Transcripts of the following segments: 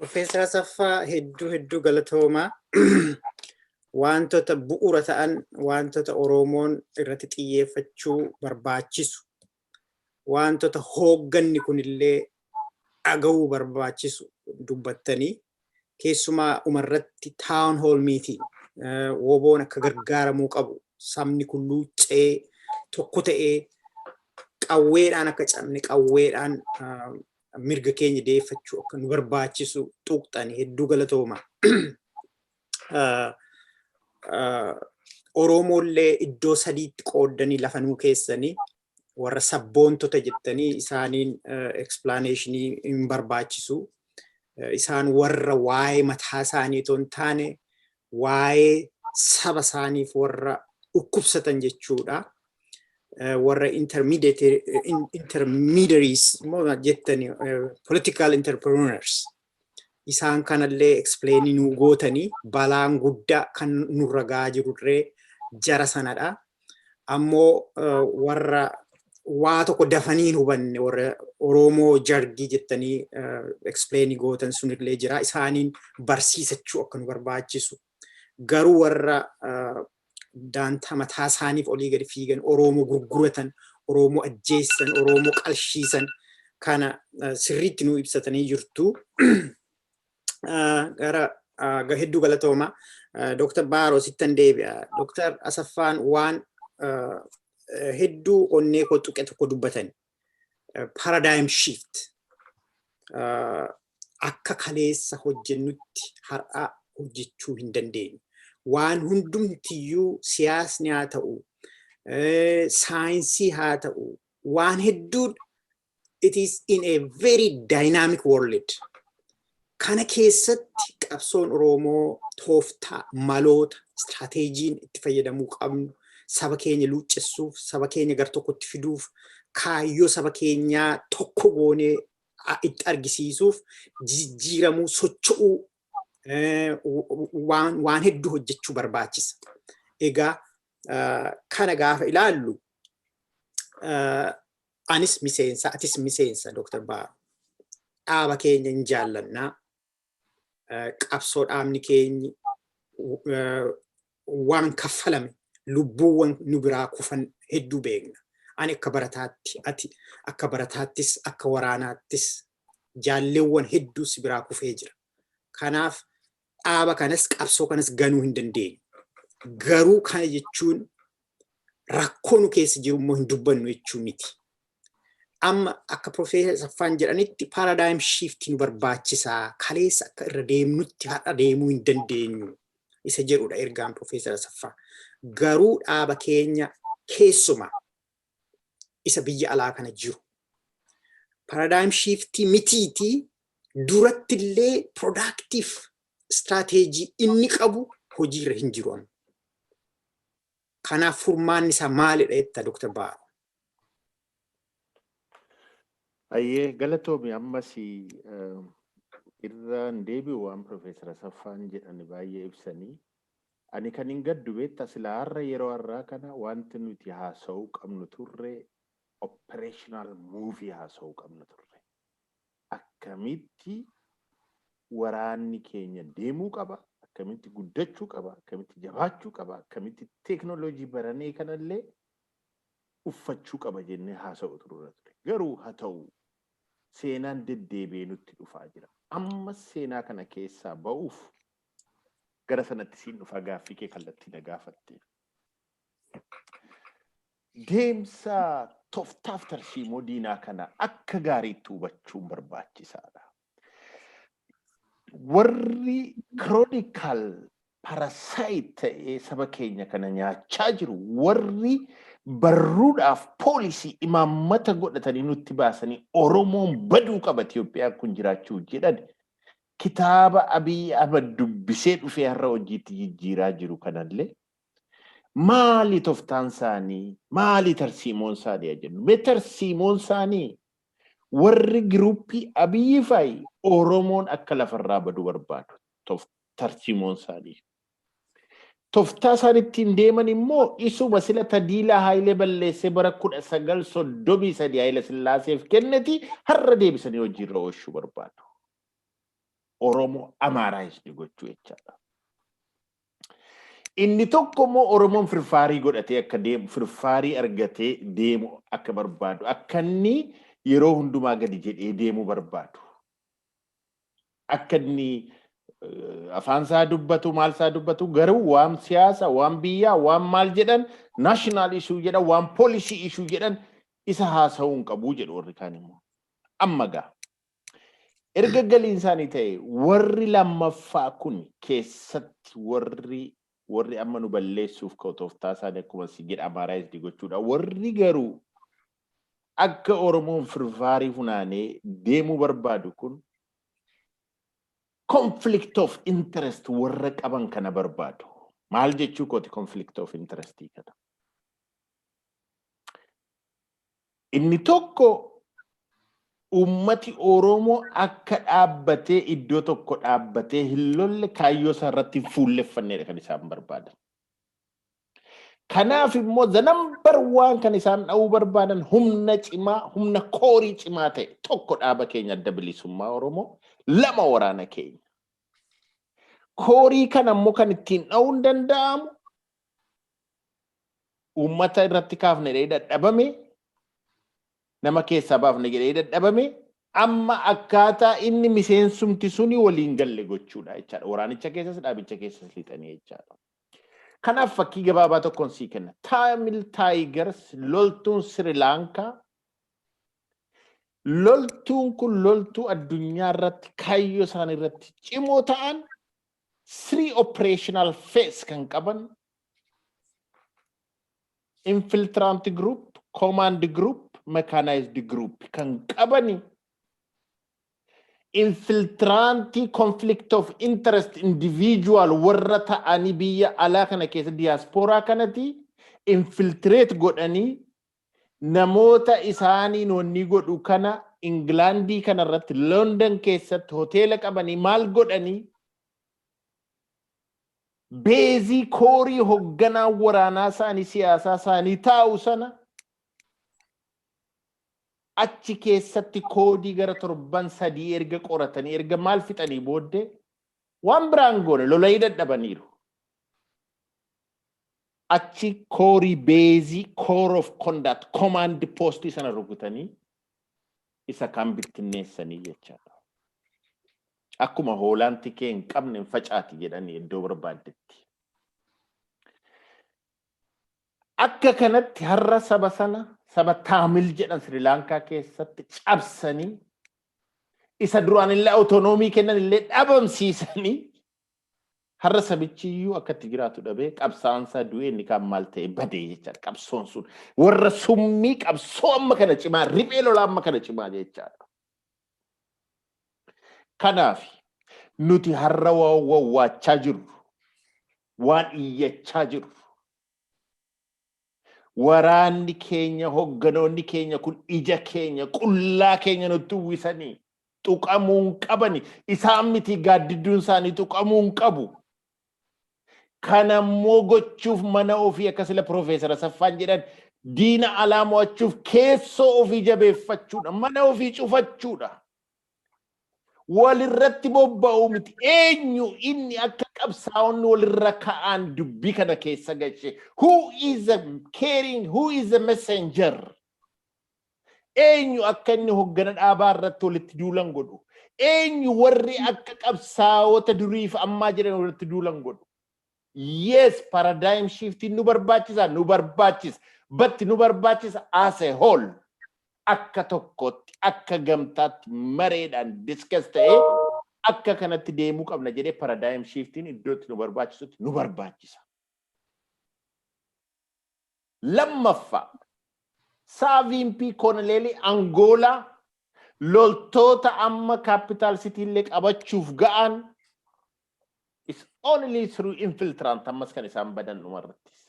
Profeesar Asaffaa, hedduu hedduu galatoomaa. Wantoota bu'uura ta'an, wantoota Oromoon irratti xiyyeeffachuu barbaachisu, wantoota hoogganni kunillee dhaga'uu barbaachisu dubbattanii, keessumaa umarratti town hall meeting WBOn akka gargaaramuu qabu, sabni kun luuccee tokko ta'ee qawweedhaan akka cabne, qawweedhaan mirga keenya deeffachuu akka nu barbaachisu tuqxani, hedduu galatooma. Oromoollee iddoo sadiitti qooddanii lafa nuu keessanii, warra sabboontota jettanii isaaniin explanation hin barbaachisu. Isaan warra waa'ee mataa isaanii otoo hin taane waa'ee saba isaaniif warra dhukkubsatan jechuudha. Warra intermediaries immoo jettanii, political entrepreneurs. Isaan kanallee explain nuu gootanii, balaan guddaa kan nurra gahaa jirurree jara sanadha. Ammoo warra waa tokko dafanii hin hubanne, warra Oromoo jargii jettanii explain gootan sunillee jira. Isaaniin barsiisachuu akka nu barbaachisu. Garuu warra daantaa mataa isaaniif olii gadi fiigan, Oromoo gurguratan, Oromoo ajjeessan, Oromoo qalshiisan kana sirriitti nu ibsatanii jirtu. Gara hedduu galatooma. Dr. Baaroo, sittan deebi'a. Dr. Asaffaan waan hedduu onnee koo tuqe tokko dubbatan. Paradigm shift. Akka kaleessa hojjennutti har'a hojjechuu hin dandeenyu. Waan hundumtiyyuu, siyaasni haa ta'u, saayinsii haa ta'u, waan hedduun it is in a very dynamic world. Kana keessatti qabsoon Oromoo tooftaa, maloota, istiraateejiin itti fayyadamuu qabnu, saba keenya luuccessuuf, saba keenya gar tokkotti fiduuf, kaayyoo saba keenyaa tokko goonee itti argisiisuuf jijjiiramuu, socho'uu, waan hedduu hojjechuu barbaachisa. Egaa kana gaafa ilaallu, anis miseensa, atis miseensa, Dr. Baaro. Dhaaba keenya hin jaallannaa. Qabsoo dhaabni keenyi waan kaffalame, lubbuuwwan nu biraa kufan hedduu beekna. Ani akka barataatti, ati akka barataattis, akka waraanaattis jaalleewwan hedduu si biraa kufee jira. Kanaaf dhaaba kanas qabsoo kanas ganuu hin dandeenyu. Garuu kana jechuun rakkoo nu keessa jiru immoo hin dubbannu jechuu miti. Amma akka Profeesar Asaffaan jedhanitti paradigm shift nu barbaachisaa. Kaleessa akka irra deemnutti har'a deemuu hin dandeenyu. Isa jedhudha ergaan Profeesar Asaffaa. Garuu dhaaba keenya, keessumaa isa biyya alaa kana jiru, paradigm shift mitiitii durattillee productive strategy inni qabu hojiirra hin jiru amma. Kanaaf furmaanni isaa maalidha jetta, Dr. Baaro? Ayyee, galatoomi. Ammas irraan deebi'u, waan Profeesar Asaffaan jedhan baay'ee ibsanii. Ani kan hin gaddu beekta, silaa har'a yeroo har'aa kana wanti nuti haasa'uu qabnu turre operational move haasa'uu qabnu turre. Akkamitti waraanni keenya deemuu qaba, akkamitti guddachuu qaba, akkamitti jabaachuu qaba, akkamitti teeknooloojii baranee kanallee uffachuu qaba jennee haasa'u turre ture. Garuu haa ta'u, seenaan deddeebi'ee nutti dhufaa jira. Amma seenaa kana keessaa ba'uuf gara sanatti siin dhufa, gaaffii kee kallattii na gaafatte. Deemsa tooftaaf tarsiimoo diinaa kana akka gaariitti hubachuun barbaachisaadha. Warri chronical parasite ta'ee saba keenya kana nyaachaa jiru, warri barruudhaaf poolisii imaammata godhatanii nutti baasanii Oromoon baduu qaba, Itoophiyaan kun jiraachuu jedhan, kitaaba Abiy Ahmad dubbisee dhufee har'a hojiitti jijjiiraa jiru kanallee, maali toftaan isaanii, maali tarsiimoon isaanii jennu? Mee tarsiimoon isaanii, warri giruuppii Abiyyi faayi, Oromoon akka lafarraa baduu barbaadu tarsiimoon isaanii. Toftaa isaan ittiin deeman immoo isuma sila Tadiilaa Haayilee balleessee bara 1933 Haayile Sillaaseef kenneti har'a deebisanii hojiirra oolchuu barbaadu. Oromoo Amharize gochuu jechaadha. Inni tokko immoo Oromoon firfaarii godhatee akka deemu, firfaarii argatee deemu akka barbaadu, akka inni yeroo hundumaa gadi jedhee deemuu barbaadu. Akka inni afaan isaa dubbatu, maal isaa dubbatu, garuu waan siyaasa, waan biyyaa, waan maal jedhan, national issue jedhan, waan policy issue jedhan isa haasa'uu hin qabu jedhu warri kaan immoo. Amma gaa, erga galiin isaanii ta'e, warri lammaffaa kun keessatti warri amma nu balleessuuf ka'u tooftaa isaanii akkuma si jedha Amharize gochuudha. Warri garuu akka Oromoon firfaarii funaanee deemuu barbaadu kun conflict of interest warra qaban kana barbaadu. Maal jechuu kooti conflict of interest kana? Inni tokko, ummati Oromoo akka dhaabbatee, iddoo tokko dhaabbatee hin lolle, kaayyoo isaa irratti hin fuulleffanneedha kan isaan barbaadan. Kanaaf immoo the number one kan isaan dha'uu barbaadan humna cimaa, humna core cimaa ta'e tokko dhaaba keenya Adda Bilisummaa Oromoo, lama waraana keenya. Core kana immoo kan ittiin dha'uun danda'amu uummata irratti kaafne jedhee dadhabame, nama keessaa baafne jedhee dadhabame, amma akkaataa inni miseensumti suni waliin galle gochuudha jechaadha. Waraanicha keessas dhaabicha keessas lixanii jechaadha. Kanaaf fakkii gabaabaa tokkoon sii kenna. Tamil Tigers, loltuun Sri Lankaa, loltuun kun loltuu addunyaa irratti kaayyoo isaan irratti cimoo ta'an, three operational phase kan qaban, infiltrant group, command group, mechanized group kan qabani, infiltrant conflict of interest individual warra ta'anii biyya alaa kana keessa diaspora kanati infiltrate godhanii namoota isaaniin wanni godhu kana Ingilaandii kana irratti London keessatti hoteela qabanii maal godhanii base core hogganaa waraanaa isaanii siyaasaa isaanii taa'u sana achi keessatti koodii gara torban 3 erga qoratanii, erga maal fixanii booddee, waan biraan goone, lola'ii dadhabaniiru. Achi core base core of conduct command post sana rukutanii isa kaan bittinneessanii jechaadha. Akkuma hoolaan tikee hin qabne hin facaati jedhanii iddoo barbaaddetti. Akka kanatti har'a saba sana, saba Taamil jedhan Sri Lankaa keessatti cabsanii, isa duraan illee autonomy kennan illee dhabamsiisanii, har'a sabichi iyyuu akka itti jiraatu dhabee, qabsaansaa du'ee, inni kaan maal ta'e badee jechaadha. Qabsoon sun warra summii qabsoo amma kana cimaa, riphee lolaa amma kana cimaa jechaadha. Kanaaf nuti har'a waan wawwaachaa jirru, waan iyyachaa jirru, waraanni keenya, hogganoonni keenya kun ija keenya qullaa keenya nutti uwwisanii tuqamuu hin qabani. Isaan miti, gaaddidduun isaanii tuqamuu hin qabu. Kanammoo gochuuf mana ofii, akka sila Piroofeesar Asaffaan jedhan, diina alaa mo'achuuf keessoo ofii jabeeffachuudha. Mana ofii cufachuudha. Walirratti bobba'uu miti. Eenyu inni akka qabsaa'onni walirra ka'an dubbii kana keessa galche? Who is the caring? Who is the messenger? Eenyu akka inni hoggana dhaabaa irratti walitti duulan godhu? Eenyu warri akka qabsaa'ota duriif ammaa jedhan walitti duulan godhu? Yes, paradigm shifting nu barbaachisa, nu barbaachisa. But nu barbaachisa as a whole. Akka tokkotti, akka gamtaatti mareedhaan discuss ta'ee akka kanatti deemuu qabna jedhee paradigm shifting iddootti nu barbaachisutti nu barbaachisa. Lammaffaa, Savimbi Konoleelii Angoolaa loltoota amma capital city illee qabachuuf ga'an is only through infiltrant ammas kan isaan badan dhumarrattis.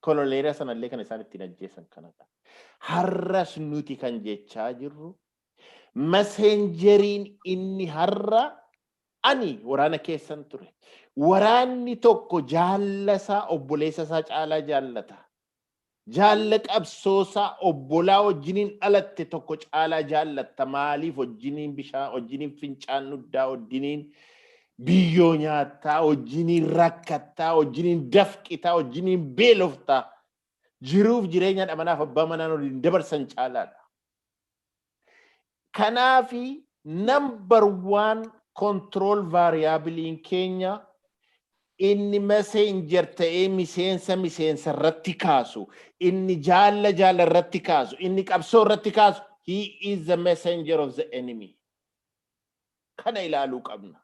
Konoleeraa sanallee kan isaan ittiin ajjeesan kanadha. Har'as nuti kan jechaa jirru, messengeriin inni har'a, ani waraana keessan ture. Waraanni tokko jaallasaa obboleessa isaa caalaa jaallata. Jaalla qabsoosaa obbolaa wajjiniin dhalatte tokko caalaa jaallatta. Maaliif? Wajjiniin bishaan, wajjiniin fincaan dhugdaa, wajjiniin biyyoo nyaattaa, wajjiniin rakkattaa, wajjiniin dafqitaa, wajjiniin beeloftaa. Jiruuf jireenya dhamanaaf abbaa manaan waliin dabarsan caalaadha. Kanaafi number one control variableiin keenya inni messenger ta'ee miseensa miseensa irratti kaasu, inni jaalla jaalla irratti kaasu, inni qabsoo irratti kaasu, he is the messenger of the enemy. Kana ilaaluu qabna.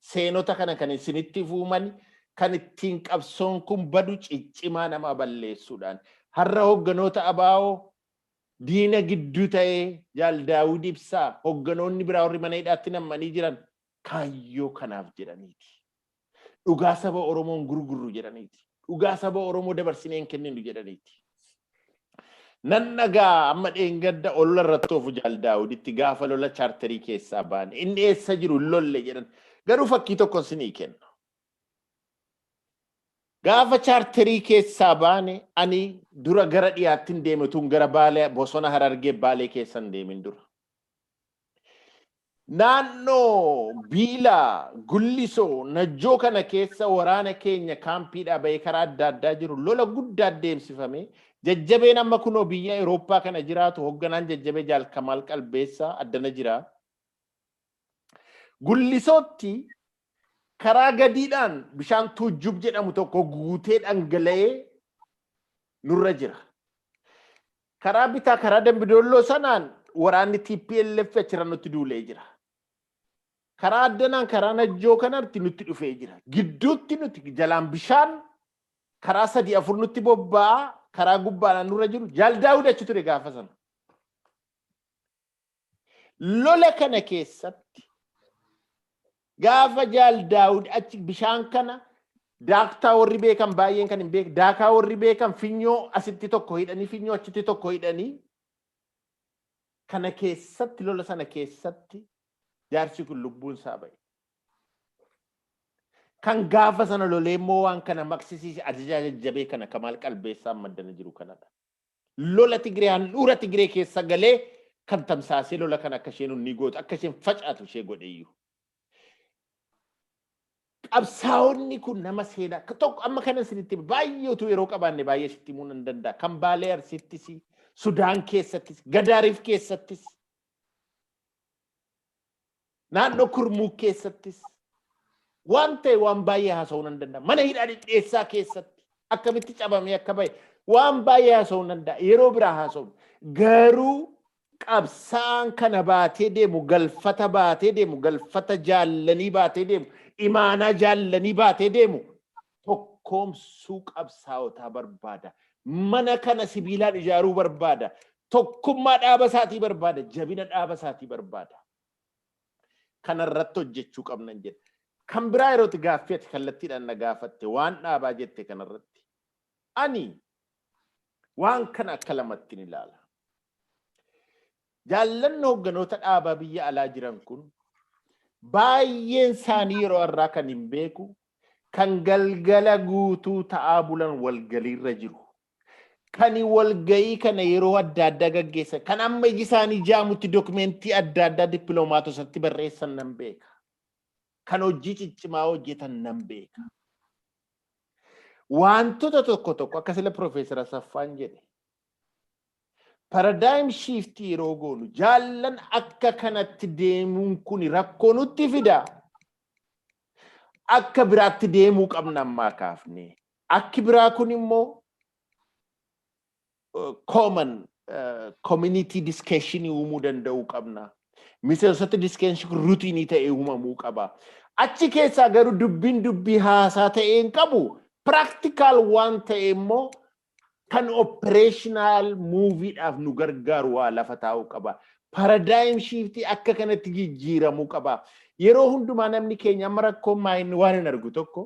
Seenota kana kan isinitti fuuman, kan ittiin qabsoon kun badu ciccimaa nama balleessuudhaan. Har'a hogganoota ABO diina gidduu ta'ee, Jaal Daawud Ibsaa, hogganoonni biraa warri mana hidhaatti nammanii jiran kaayyoo kanaaf jedhaniiti. Dhugaa saba Oromoon gurgurru jedhaniiti. Dhugaa saba Oromoo dabarsinee hin kenninu jedhaniiti. Nan dhagaa, amma dheengadda olola irratti oofu Jaal Daawuditti gaafa lola chaartarii keessaa baane. Inni eessa jiru, lolle jedhan. Garuu fakkii tokko sinii kenna. Gaafa chaartarii keessaa baane, ani dura gara dhiyaatti hin deeme tun, gara Baalee, bosona Harargee Baalee keessa hin deemin dura. Naannoo Biilaa, Gullisoo, Najjoo kana keessa waraana keenya kaampiidhaa bahee karaa adda addaa jiru lola guddaa deemsifame. Jajjabeen amma kunoo biyya Awurooppaa kana jiraatu, hoogganaan jajjabee Jaal Kamaal Qalbeessaa addana jira. Gullisootti karaa gadiidhaan bishaan Tuujjub jedhamu tokko guutee dhangala'ee nurra jira. Karaa bitaa, karaa Dambidoolloo sanaan waraanni TPLF achirra nutti duulee jira. Karaa addanaan, karaa Najjoo kanatti nutti dhufee jira. Gidduutti nuti jalaan bishaan karaa sadii afur nutti bobba'aa, karaa gubbaadhaan nurra jiru. Jaal Daawud achi ture gaafa sana. Lola kana keessatti gaafa Jaal Daawud achi bishaan kana daaktaa warri beekan baay'een kan hin beek, daakaa warri beekan finyoo asitti tokko hidhanii, finyoo achitti tokko hidhanii, kana keessatti, lola sana keessatti jaarsi kun lubbuun isaa ba'e. Kan gaafa sana lolee immoo waan kana maqsisiise ajajaa jajjabee kana Kamaal Qalbeessaa maddana jiru kanadha. Lola Tigree handhuura Tigree keessa galee kan tamsaasee lola kana akka isheen ni gootu, akka isheen facaatu ishee godheyyuu. Qabsaa'onni kun nama seenaa tokko amma kana isinitti baay'ee utuu yeroo qabaanne baay'ee sitti himuu nan danda'a. Kan Baalee Arsittis, Sudaan keessattis, Gadaariif keessattis, naannoo Kurmuuk keessattis waan ta'e waan baay'ee haasa'uu nan danda'a. Mana hidhaa Dhidheessaa keessatti akkamitti cabamee akka bahe waan baay'ee haasa'uu nan danda'a. Yeroo biraa haasa'u. Garuu qabsaa'aan kana baatee deemu, galfata baatee deemu, galfata jaallanii baatee deemu, imaanaa jaallanii baatee deemu, tokkoomsuu qabsaa'otaa barbaada. Mana kana sibiilaan ijaaruu barbaada. Tokkummaa dhaaba isaatii barbaada. Jabina dhaaba isaatii barbaada. Kanarratti hojjechuu qabnan jedha. Kan biraa yerootti gaaffii ati kallattiidhaan na gaafatte, waan dhaabaa jette kanarratti. Ani waan kana akka lamatti ilaala. Jaallanni hoogganoota dhaabaa biyya alaa jiran kun baay'een isaanii yeroo har'aa kan hin beeku, kan galgala guutuu ta'aa bulan walgaliirra jiru. Kan walgayii kana yeroo adda addaa gaggeessan, kan amma iji isaanii jaamutti dokumentii adda addaa dippiloomaatosatti barreessan nan beeka. Kan hojii ciccimaa hojjetan nan beeka. Wantoota tokko tokko akka sila Piroofeesar Asaffaan jedhe, paradigm shift yeroo goonu, jaallan akka kanatti deemuun kun rakkoo nutti fida. Akka biraatti deemuu qabna ammaa kaafne. Akki biraa kun immoo common community discussion uumuu danda'uu qabna. Miseensota discussion routine ta'ee uumamuu qaba. Achi keessaa garuu dubbiin dubbii haasaa ta'ee hin qabu. Practical waan ta'e immoo kan operational moveidhaaf nu gargaaru waa lafa taa'uu qaba. Paradigm shift akka kanatti jijjiiramuu qaba. Yeroo hundumaa namni keenya amma rakkoon maayinni waan hin argu tokko,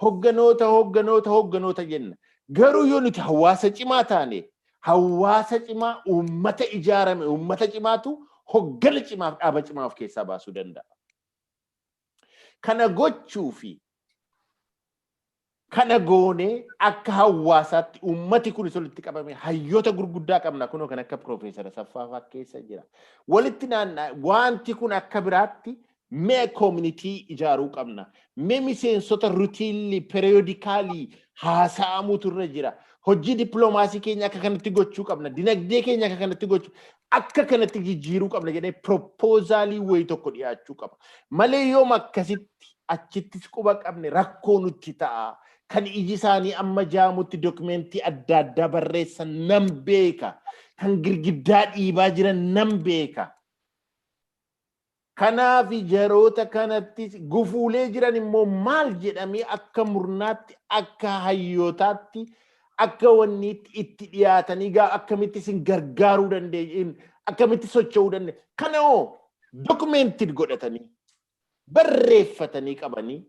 hogganoota, hogganoota, hogganoota jenna. Garuu yoo nuti hawaasa cimaa taane, hawaasa cimaa, uummata ijaarame, uummata cimaatu hoggana cimaaf dhaaba cimaa of keessaa baasuu danda'a. Kana gochuu fi Kana goonee akka hawaasaatti uummati kunis walitti qabame, hayyoota gurguddaa qabna, kunoo kan akka Piroofeesar Asaffaa fa'aa keessa jira. Walitti naannaa wanti kun akka biraatti mee community ijaaruu qabna. Mee miseensota routinely periodically haasa'amuutu irra jira. Hojii dippiloomaasii keenya akka kanatti gochuu qabna. Dinagdee keenya akka kanatti gochuu, akka kanatti jijjiiruu qabna jedhee proposalii wayii tokko dhiyaachuu qaba. Malee yoom akkasitti achittis quba qabne rakkoo nutti ta'a. Kan iji isaanii amma jaamutti documentii adda addaa barreessan nan beeka. Kan girgiddaa dhiibaa jiran nan beeka. Kanaaf jaroota kanatti gufuulee jiran immoo maal jedhamee akka murnaatti, akka hayyootaatti, akka wanniitti itti dhiyaatanii gaa akkamitti isin gargaaruu dandeenya, akkamitti socho'uu dandeenya. Kana hoo documented godhatanii barreeffatanii qabanii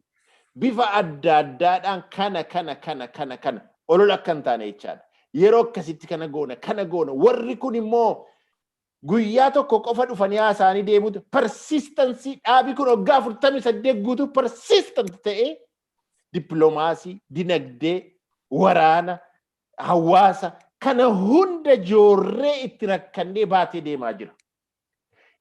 bifa adda addaadhaan kana kana kana kana kana olola akka hin taane jechaadha. Yeroo akkasitti kana goona, kana goona, warri kun immoo guyyaa tokko qofa dhufanii haasa'anii deemuutu persistency. Dhaabii kun waggaa 48 guutuu persistent ta'ee dippiloomaasii, dinagdee, waraana, hawaasa kana hunda joorree itti rakkannee baatee deemaa jira.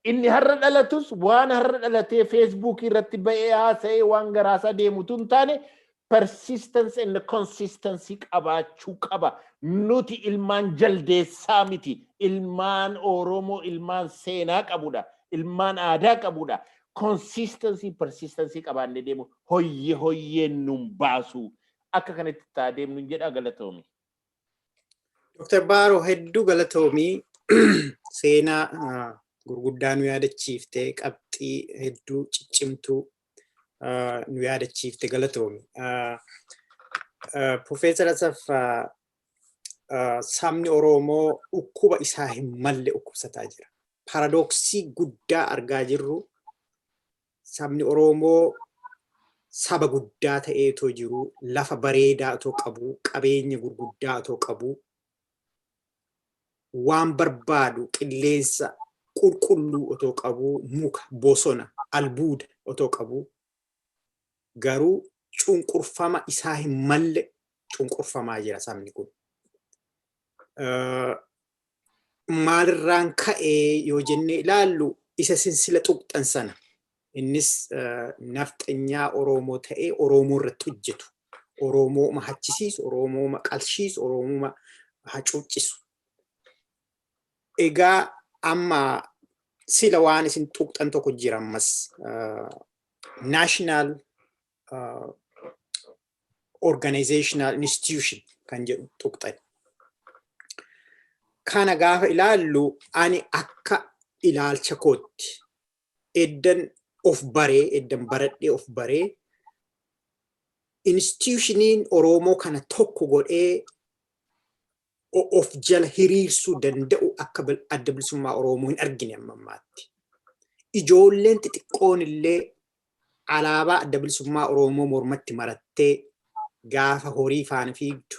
Inni har'a dhalatus waan har'a dhalatee Facebookii irratti ba'ee haasa'ee waan garaasaa deemutu hin taane, persistence and consistency qabaachuu qaba. Nuti ilmaan jaldeessaa miti. Ilmaan Oromoo, ilmaan seenaa qabudha. Ilmaan aadaa qabudha. Consistency, persistency qabaannee deemu hoyyee hoyyeen nun baasu. Akka kanatti taa deemnu jedha, galatoomi. Dr. Baaroo, hedduu galatoomii. Seenaa gurguddaa nu yaadachiiftee, qabxii hedduu ciccimtuu nu yaadachiifte, galatoomi. Profeesar Asaffaa, sabni Oromoo dhukkuba isaa hin malle dhukkubsataa jira. Paradoxii guddaa argaa jirru, sabni Oromoo saba guddaa ta'ee otoo jiru, lafa bareedaa otoo qabu, qabeenya gurguddaa otoo qabu, waan barbaadu qilleensa qulqulluu otoo qabu, muka, bosona, albuuda otoo qabu, garuu cunqurfama isaa hin malle cunqurfamaa jira sabni kun. Maalirraan ka'ee yoo jennee ilaallu, isa sinsila tuqxan sana, innis nafxanyaa Oromoo ta'ee Oromoo irratti hojjetu. Oromoo hachisiisu, Oromoo qalshiisu, Oromoo hacuuccisu. Egaa amma sila waan isin tuqxan tokko jira ammas, national organizational institution kan jedhu tuqxan. Kana gaafa ilaallu, ani akka ilaalcha kootti, eddan of baree, eddan baradhee of baree, institutioniin Oromoo kana tokko godhee of jala hiriirsuu danda'u akka Adda Bilisummaa Oromoo hin argine amma ammaatti. Ijoolleen xixiqqoon illee alaabaa Adda Bilisummaa Oromoo mormatti marattee gaafa horii faana fiigdu,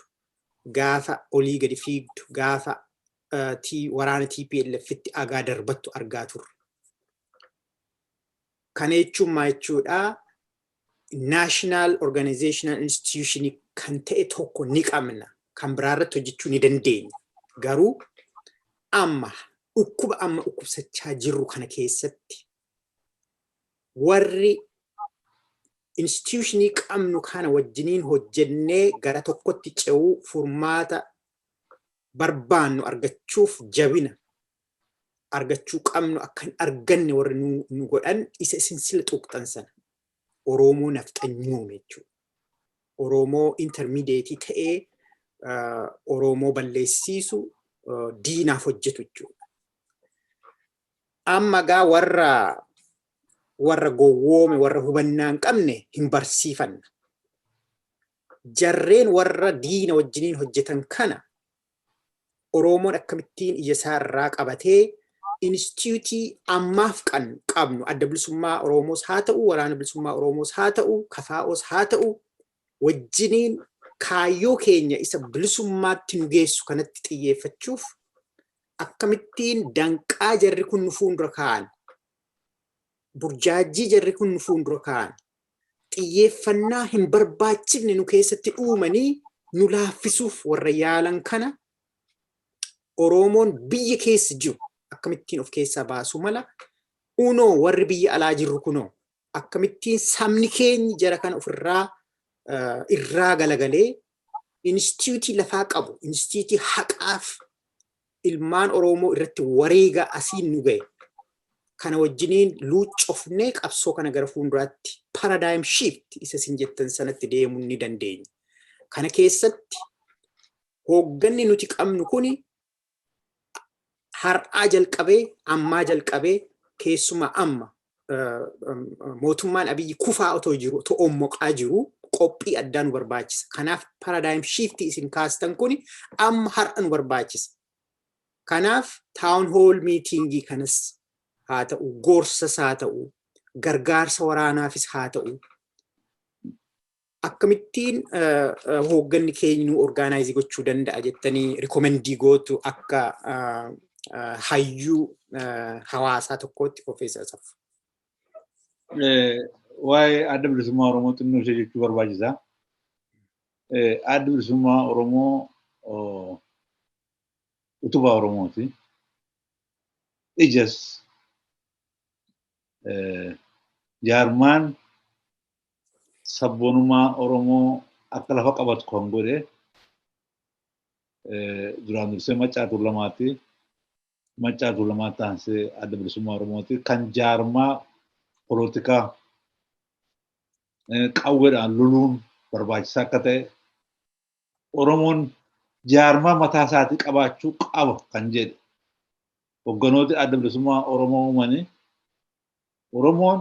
gaafa olii gadi fiigdu, gaafa waraana TPLFitti agaa darbattu argaa turre. Kana jechuun maal jechuudha? National Organizational Institution kan ta'e tokko ni qabna. Kan biraa irratti hojjechuu ni dandeenya. Garuu amma dhukkuba amma dhukkubsachaa jirru kana keessatti warri institutionii qabnu kana wajjiniin hojjennee gara tokkotti ce'uu, furmaata barbaannu argachuuf jabina argachuu qabnu akka hin arganne warri nu godhan isa isin sila tuqxan sana. Oromoo nafxanyoome jechuudha. Oromoo intermediate ta'ee Oromoo balleessiisu, diinaaf hojjetu jechuudha. Amma gaa warra gowwoome, warra hubannaa hin qabne hin barsiifanna. Jarreen warra diina wajjiniin hojjetan kana Oromoon akkamittiin ija isaa irraa qabatee institute ammaaf qabnu, Adda Bilisummaa Oromoos haa ta'u, Waraana Bilisummaa Oromoos haa ta'u, KFOs haa ta'u, wajjiniin kaayyoo keenya isa bilisummaatti nu geessu kanatti xiyyeeffachuuf akkamittiin danqaa jarri kun nu fuuldura kaa'an, burjaajii jarri kun nu fuuldura kaa'an, Xiyyeeffannaa hin barbaachifne nu keessatti uumanii nu laaffisuuf warra yaalan kana, Oromoon biyya keessa jiru akkamittiin of keessaa baasuu mala? Unoo warri biyya alaa jirru kunoo akkamittiin sabni keenyi jara kana ofirraa irraa galagalee institute lafaa qabu, institute haqaaf ilmaan Oromoo irratti wareega asiin nu gahe kana wajjiniin luuccofnee qabsoo kana gara fuulduraatti paradigm shift isa isin jettan sanatti deemuu ni dandeenya? Kana keessatti hoogganni nuti qabnu kuni har'aa jalqabee, ammaa jalqabee, keessumaa amma mootummaan Abiyyi kufaa otoo jiru, otoo ommoqaa jiru, qophii addaa nu barbaachisa. Kanaaf paradigm shift isin kaastan kuni amma har'a nu barbaachisa. Kanaaf town hall meetingii kanas haa ta'u, gorsas haa ta'u, gargaarsa waraanaafis haa ta'u, akkamittiin hoogganni keenya nu organize gochuu danda'a jettanii recommend gootu akka hayyuu hawaasaa tokkootti, Profeesar Asaffaa? Waa'ee Adda Bilisummaa Oromoo xinnoo ishee jechuu barbaachisaa. Adda Bilisummaa Oromoo utubaa Oromooti. Ijas jaarmaan sabboonummaa Oromoo akka lafa qabatu kan godhe duraan dursee Maccaa Tuulamaati. Maccaa Tuulamaa taansee Adda Bilisummaa Oromooti. Kan jaarmaa polotikaa qawweedhaan loluun barbaachisaa akka ta'e, Oromoon jaarmaa mataa isaatii qabaachuu qaba kan jedhe hogganooti Adda Bilisummaa Oromoo uumanii, Oromoon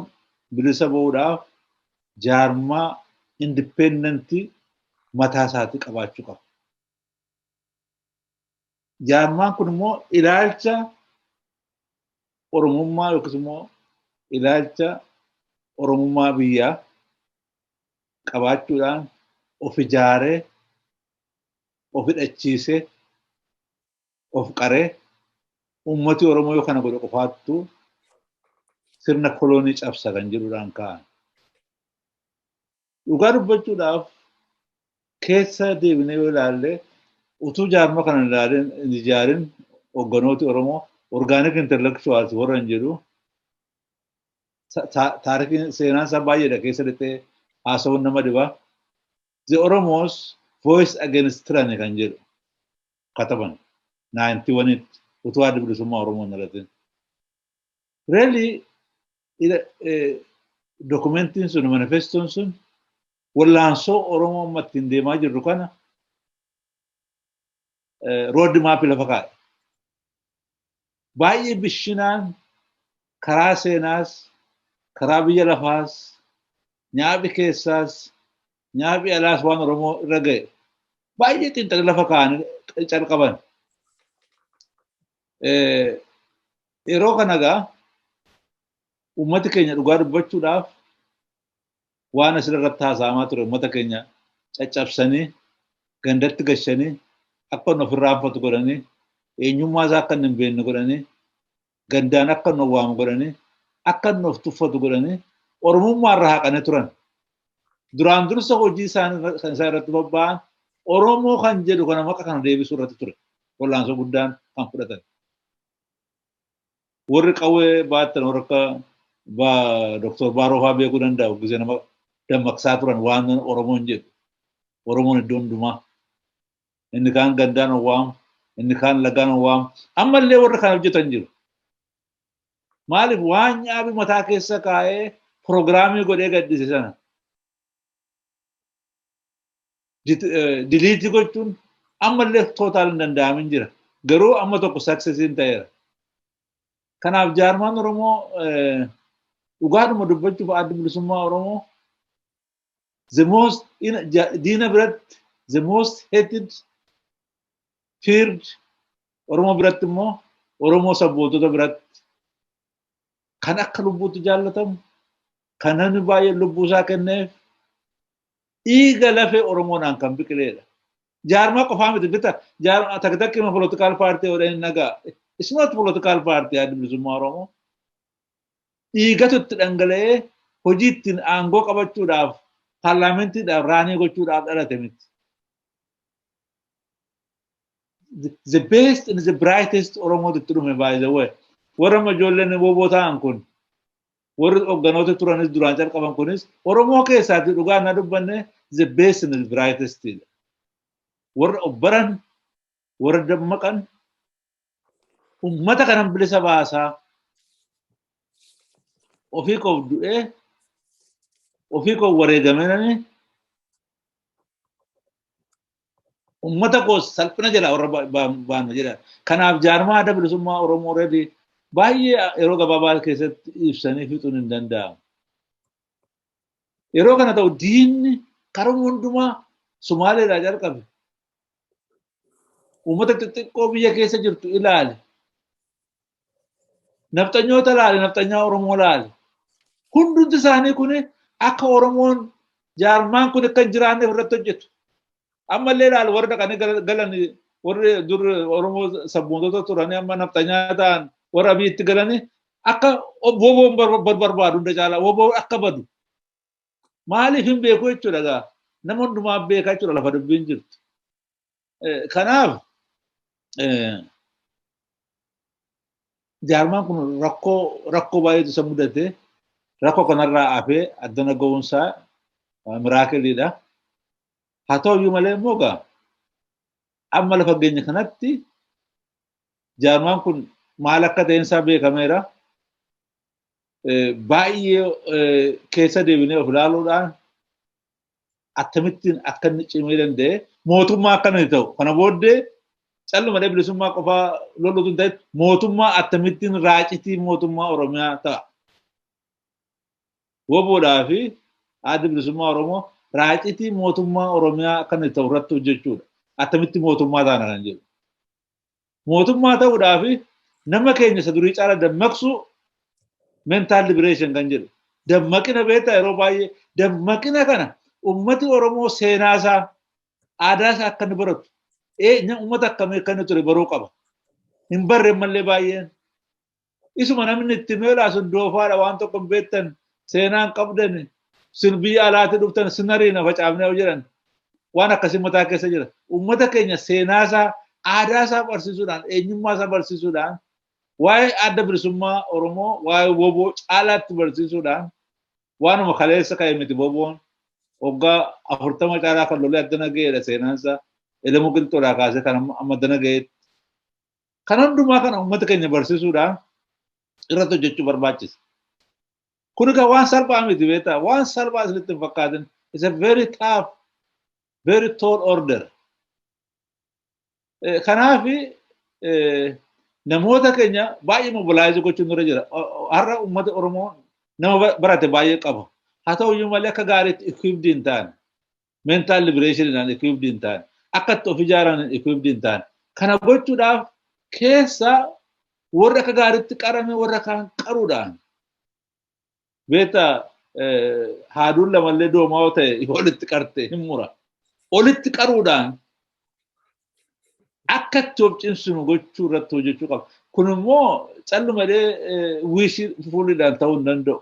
bilisa ba'uudhaaf jaarmaa independent mataa isaatii qabaachuu qaba. Jaarmaan kun immoo ilaalcha Oromummaa yookiis immoo ilaalcha Oromummaa biyyaa qabaachuudhaan of ijaaree, of hidhachiisee, of qaree, uummati Oromoo yoo kana godhe qofaattu sirna koloonii cabsa kan jedhuudhaan ka'an. Dhugaa dubbachuudhaaf, keessa deebinee yoo ilaalle, utuu jaarma kana hin ijaarin hogganooti Oromoo organic intellectuals warra hin jedhu, taarikiin seenaan isaa baay'eedha, keessa lixee haasa'uun nama dhiba. The Oromos Voice Against Tyranny kan jedhu kataban 91tti utuu Adda Bilisummaa Oromoo hin dhalatin. Really, dokumentiin sun, manifestoon sun, wallaansoo Oromoo amma ittiin deemaa jirru kana road map lafa kaa'e. Baay'ee bishinaan karaa seenaas, karaa biyya lafaas, nyaaphi keessaas, nyaaphi alaas waan Oromoo irra ga'e baay'ee xiinxalii lafa kaa'anii calqaban. Yeroo kana egaa uummati keenya, dhugaa dubbachuudhaaf, waan asirratti haasa'amaa ture, uummata keenya caccabsanii gandatti gashanii, akka inni ofirraanfatu godhanii, eenyummaa isaa akka inni hin beekne godhanii, gandaan akka inni waamu godhanii, akka inni of tuffatu godhanii, Oromummaa irraa haqanii turan. Duraan dursa hojii isaan kan isaan irratti bobba'an Oromoo kan jedhu kana, maqa kana deebisuu irratti ture. Wallaansoo guddaan kan fudhatan. Warri qawwee baattan, warra akka Dr. Baaroo fa'aa beekuu danda'u, gisee nama dammaqsaa turan waan Oromoon jedhu. Oromoon iddoo hundumaa. Inni kaan gandaan waamu, inni kaan lagaan waamu. Ammallee warra kana hojjetan jiru. Maaliif? Waan nyaabi mataa keessa kaa'ee program godhee gaddise sana delete gochuun ammallee total hin danda'amin jira. Garuu amma tokko successiin ta'eera. Kanaaf jaarmaan Oromoo, dhugaadhuma dubbachuuf, Adda Bilisummaa Oromoo the most diina biratti the most hated, feared, Oromoo biratti immoo, Oromoo sabbootota biratti kan akka lubbuutti jaallatamu, kan namni baay'een lubbuu isaa kenneef, dhiiga lafee Oromoodhaan kan biqileedha. Jaarmaa qofaa miti bita, takka takka ima political party godhanii nagaa. It's not political party. Adda Bilisummaa Oromoo. Dhiigatu itti dhangala'ee hojii ittiin aangoo qabachuudhaaf Paarlaamentiidhaaf run gochuudhaaf dhalate miti. The best and the brightest Oromoo itti dhume, by the way. Warra amma ijoolleen WBO ta'an kun, warri hogganoota turanis duraan calqaban kunis, Oromoo keessaatti dhugaa na dubbanne, the best and the brightest. Warra obbaran, warra dammaqan, ummata kanan bilisa baasaa, ofii koof du'ee, ofii koof wareegamanii, ummata koo salphina jalaa warra baanu jedha. Kanaaf jaarmaa Adda Bilisummaa Oromoo ready baay'ee yeroo gabaabaa keessatti ibsanii fixuun hin danda'amu. Yeroo kana ta'u diinni karuma hundumaa Sumaaleedhaa jalqabe. Uummata xixiqqoo biyya keessa jirtu ilaali. Nafxanyoota ilaali, nafxanyaa Oromoo ilaali. Hundumti isaanii kun akka Oromoon jaarmaan kun akka hin jiraanneef irratti hojjetu. Ammallee ilaali, warri dhaqanii galan, warri dur Oromoo sabboontota turanii amma nafxanyaa ta'an, warra Abiyyitti galanii akka WBOn barbaadu hunda caalaa WBO akka badu. Maaliif hin beeku jechuudha gaa. Nama hundumaa beekaa jechuudha lafa dubbiin jirtu. Kanaaf jaarmaan kun rakkoo baay'eetu isa mudate. Rakkoo kanarraa hafee addana ga'uunsaa miracleiidha. Haa ta'u iyyuu malee immoo gaa amma lafa geenye kanatti jaarmaan kun maal akka ta'eensaa beekameera. Baay'ee keessa deebinee of ilaaluudhaan akkamittiin akka inni cimee danda'e, mootummaa akka inni ta'u, kana booddee calluma bilisummaa qofaa loluutu hin ta'in, mootummaa akkamittiin raacitii mootummaa Oromiyaa ta'a. WBOdhaa fi Adda Bilisummaa Oromoo raacitii mootummaa Oromiyaa akka inni ta'u irratti hojjechuudha. Akkamitti mootummaa taana kan jedhu. Mootummaa ta'uudhaa fi nama keenya isa durii caala dammaqsu, mental liberation kan jedhu. Dammaqina beektaa, yeroo baay'ee dammaqina kana ummati Oromoo seenaa isaa, aadaa isaa akka inni baratu, ummata akkamii akka inni ture baruu qaba. Hin barre mallee baay'een. Isuma namni itti meelaa sun doofaadha, waan tokko hin beektan, seenaa hin qabdan, sin biyya alaatti dhuftan, sinariina facaafnee jedhan, waan akkasii mataa keessa jira. Ummata keenya seenaa isaa, aadaa isaa barsiisuudhaan, eenyummaa isaa barsiisuudhaan, waa'ee Adda Bilisummaa Oromoo, waa'ee WBO caalaatti barsiisuudhaan, waanuma kaleessa ka'e miti. WBOn waggaa 40 caalaa kan lolee addana ga'eedha. Seenaan isaa Elemuu Qilxuudhaa kaasee kan amma addana ga'eetti. Kan hundumaa kana uummata keenya barsiisuudhaan irratti hojjechuu barbaachisa. Kun egaa waan salphaa miti beektaa, waan salphaa isinitti hin fakkaatin. It's a very tough, very tall order. Kanaaf namoota keenya baay'ee mobilize gochuun nurra jira. Har'a uummata Oromoo nama barate baay'ee qaba. Haa ta'u iyyuu malee akka gaariitti equipped hin taane. Mental liberation equipped hin taane. Akka itti of ijaaran equipped hin taane. Kana gochuudhaaf keessa warra akka gaariitti qarame warra kaan qaruudhaan, beektaa, haaduun lamallee doomaa yoo ta'e walitti qarte hin mura. Walitti qaruudhaan akka itti of cimsinu gochuu irratti hojjechuu qaba. Kun immoo callumalee wish fuuliidhaan ta'uu hin danda'u.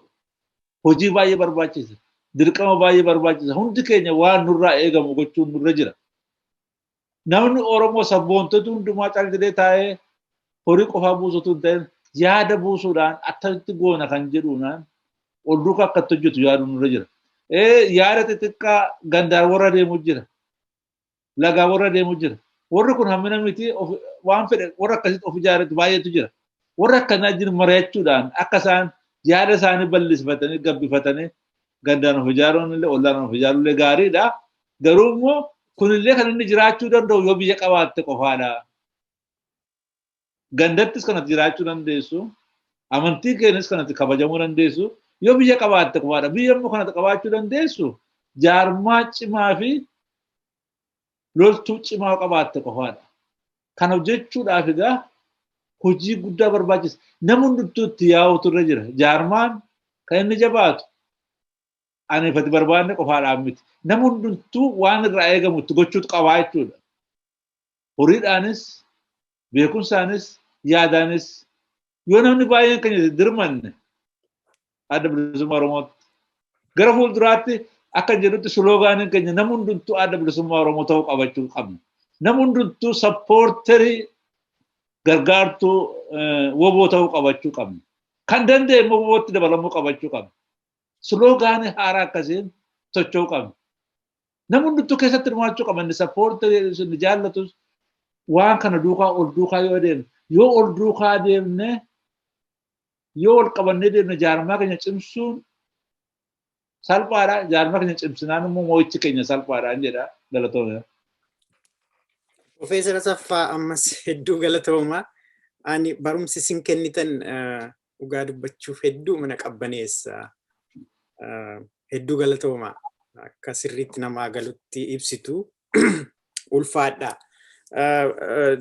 Hojii baay'ee barbaachisa. Dirqama baay'ee barbaachisa. Hundi keenya waan nurraa eegamu gochuun nurra jira. Namni Oromoo sabboontota hundumaa cal jedhee taa'ee horii qofaa buusutu hin ta'in, yaada buusuudhaan akkamitti goona kan jedhuunaan ol duukaa akkatti hojjetu yaaduun nurra jira. Yaada xixiqqaa gandaan warra deemu jira. Lagaa warra deemu jira. Warri kun hammina miti, waan fedhe warra akkasitti of ijaarratti baay'eetu jira. Warra akkanaa jiru mari'achuudhaan akka isaan yaada isaanii bal'isifatanii gabbifatanii gandaan of ijaaruun illee, ollaan of ijaaruun illee gaariidha. Garuu immoo kunillee kan inni jiraachuu danda'u yoo biyya qabaatte qofaadha. Gandattis kanatti jiraachuu dandeessu. Amantii keenyas kanatti kabajamuu dandeessu. Yoo biyya qabaatte qofaadha. Biyya immoo kanatti qabaachuu dandeessu jaarmaa cimaa fi loltuu cimaa qabaatte qofaadha. Kana hojjechuudhaaf egaa hojii guddaa barbaachisa. Nama hundumtuu itti yaa'utu irra jira. Jaarmaan kan inni jabaatu ani ifatti barbaanne qofaadhaan miti. Nama hundumtuu waan irraa eegamu itti gochuutu qabaa jechuudha. Horiidhaanis, beekumsaanis, yaadaanis yoo namni baay'een keenya dirmanne Adda Bilisummaa Oromootti gara fuulduraatti Akka jedhutti sloganiin keenya nama hundumtuu Adda Bilisummaa Oromoo ta'uu qabachuu qabna. Nama hundumtuu supporterii, gargaartuu WBO ta'uu qabachuu qabna. Kan danda'e immoo WBOtti dabalamuu qabachuu qabna. Sloganii haaraa akkasiin socho'uu qabna. Nama hundumtuu keessatti hirmaachuu qaba. Inni supporterii, inni jaallatus waan kana duukaa ol duukaa yoo deemne, yoo ol duukaa deemne, yoo ol qabannee deemne, jaarmaa keenya cimsuun salphaadha. Jaarmaa keenya cimsinaan immoo mo'ichi keenya salphaadha jedha. Galatoomee. Profeesar Asaffaa, ammas hedduu galatooma. Ani barumsi isin kennitan dhugaa dubbachuuf hedduu mana qabbaneessa. Hedduu galatooma. Akka sirriitti namaa galutti ibsitu. Ulfaadha.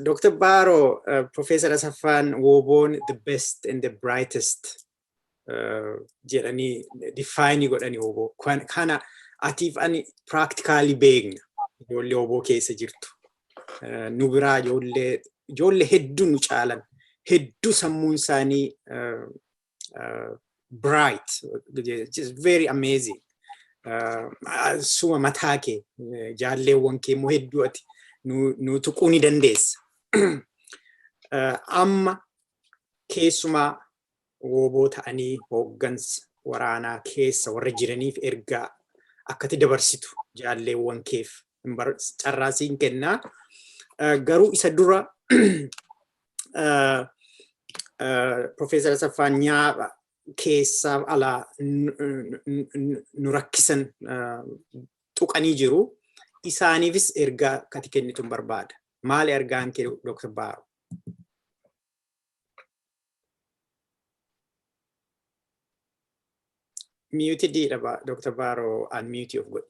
Dr. Baaroo, Profeesar Asaffaan WBOn the best and the brightest jedhanii define godhanii WBO. Kana atiif ani practically beekna, ijoollee WBO keessa jirtu. Nu biraa ijoollee hedduu nu caalan, hedduu sammuun isaanii bright, just very amazing. Suma mataa kee, jaalleewwan kee immoo hedduu ati nu tuquu ni dandeessa. Amma keessumaa WBO ta'anii hooggansa waraanaa keessa warra jiraniif ergaa akkati dabarsitu jaalleewwan keef carraa siin kennaa. Garuu isa dura Profeesar Asaffaan nyaapha keessaa alaa nu rakkisan tuqanii jiru. Isaaniifis ergaa akkati kennitu barbaada. Maali ergaan kee, Dr. Baaro? Muted dha, Dr. Baaro, unmute of godhi.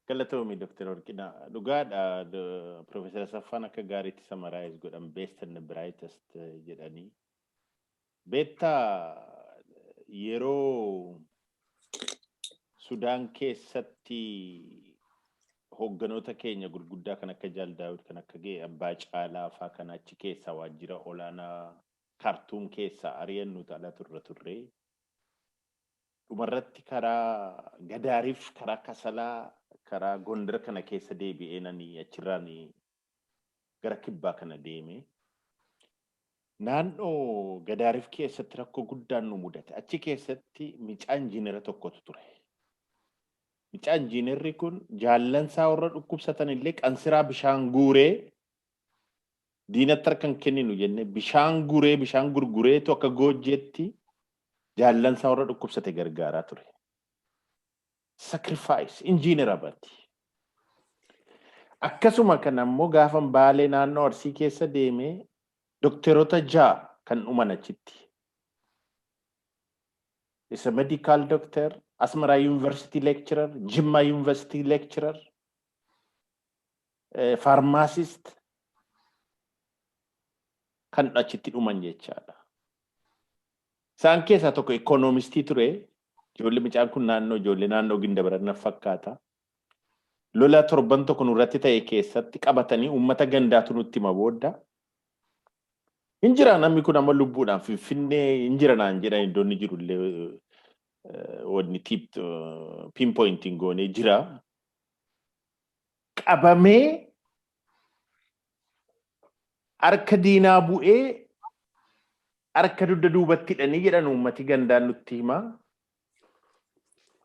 Galatoomi, Dr. Warqinaa. Dhugaadha, Profeesar Asaffaan akka gaariitti summarize godhan, best and the brightest jedhanii. Beektaa, yeroo Sudaan keessatti hoogganoota keenya gurguddaa kan akka Jaal Daawud, kan akka Abbaa Caalaa fa'aa kan achi keessaa waajjira olaanaa Kaartuum keessaa ari'annu ala turre turre. Dhumarratti karaa Gadaariif, karaa Kasalaa, karaa Gondar kana keessa deebi'ee nani achirraan gara kibbaa kana deeme. Naannoo Gadaariif keessatti rakkoo guddaan nu mudate. Achi keessatti micaa injiinera tokkotu ture. Micaa injiinerri kun jaallansaa warra dhukkubsatan illee qansiraa bishaan guuree, diinatti harka hin kenninu jennee, bishaan guuree, bishaan gurgureetu akka goojjeetti jaallansaa warra dhukkubsate gargaaraa ture. Sacrifice injiinera bati. Akkasuma kana immoo gaafa Baalee naannoo Arsii keessa deemee dokteerota 6 kan dhuman achitti. Is a medical doctor, Asmara University lecturer, Jimma University lecturer, pharmacist kan achitti dhuman jechaadha. Isaan keessaa tokko economistii ture. Ijoollee mucaan kun naannoo ijoollee naannoo Gindabarat fakkaata. Lola torban tokko nurratti ta'e keessatti qabatanii uummata gandaatu nutti hima booda. Hin jira, namni kun amma lubbuudhaan Finfinnee hin jira naan jedhan, iddoo inni jiru illee wanni tip pinpointing goonee jira. Qabamee harka diinaa bu'ee harka dugda duubatti hidhanii jedhan uummati gandaan nutti himaa.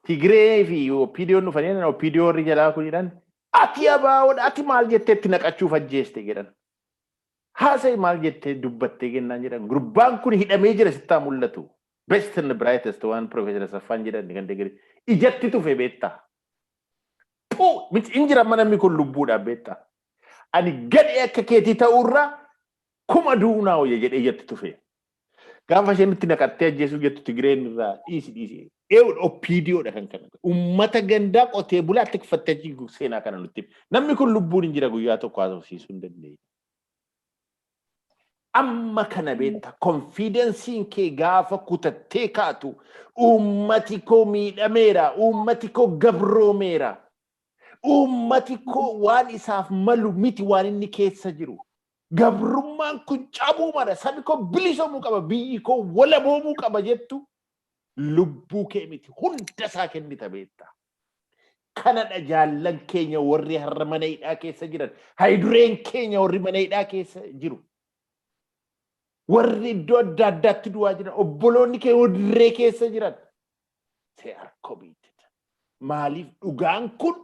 Tigree fi OPDOn dhufanii, OPDO warri jalaa kun jedhan, "Ati ABOdha, ati maal jettee itti naqachuuf ajjeeste?" jedhan. Haasa'e, maal jettee dubbattee kennaan jedhan. Gurbaan kun hidhamee jira, sittaa mul'atu. Best and brightest waan Profeesar Asaffaan jedhan kan deeggaree ijatti tufe beektaa. Puu miti, hin jira amma namni kun lubbuudhaan beektaa. "Ani gadhee akka keetii ta'uurraa kuma du'uu naa wayya" jedhee ijatti tufe. Gaafa isheen itti naqattee ajjeesuu jettu Tigireen irraa dhiisi dhiisi. Eewudha, OPDOdha kan kana. Uummata gandaa qotee bulaa tikfattee achi seenaa kana nutti. Namni kun lubbuun hin jira, guyyaa tokko haasofsiisuu hin dandeenye. Amma kana beekta, confidenceiin kee gaafa kutattee kaatu, uummati koo miidhameera, uummati koo gabroomeera, uummati koo waan isaaf malu miti waan inni keessa jiru. Gabrummaan kun cabuu mara, sabi koo bilisoomuu qaba, biyyi koo walaboomuu qaba jettu. Lubbuu kee miti, hunda isaa kennita beektaa. Kanadha jaallan keenya warri har'a mana hidhaa keessa jiran. Hayidureen keenya warri mana hidhaa keessa jiru. Warri iddoo adda addaatti du'aa jiran. Obboloonni keenya dirree keessa jiran. They are committed. Maaliif? Dhugaan kun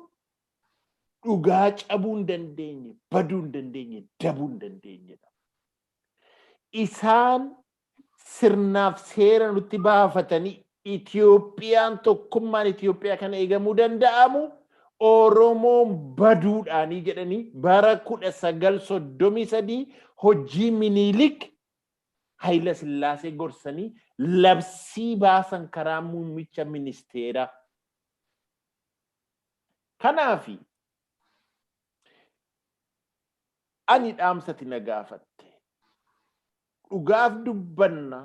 dhugaa cabuu hin dandeenye, baduu hin dandeenye, dabuu hin dandeenyedha. Isaan sirnaaf seera nutti baafatanii Itiyoophiyaan, tokkummaan Itiyoophiyaa kana eegamuu danda'amu Oromoon baduudhaanii jedhanii bara 1933 hojii Miniilik Hayila Sillaasee gorsanii labsii baasan karaa muummicha ministeeraa. Kanaafi ani dhaamsati na gaafatte. Dhugaaf dubbanna,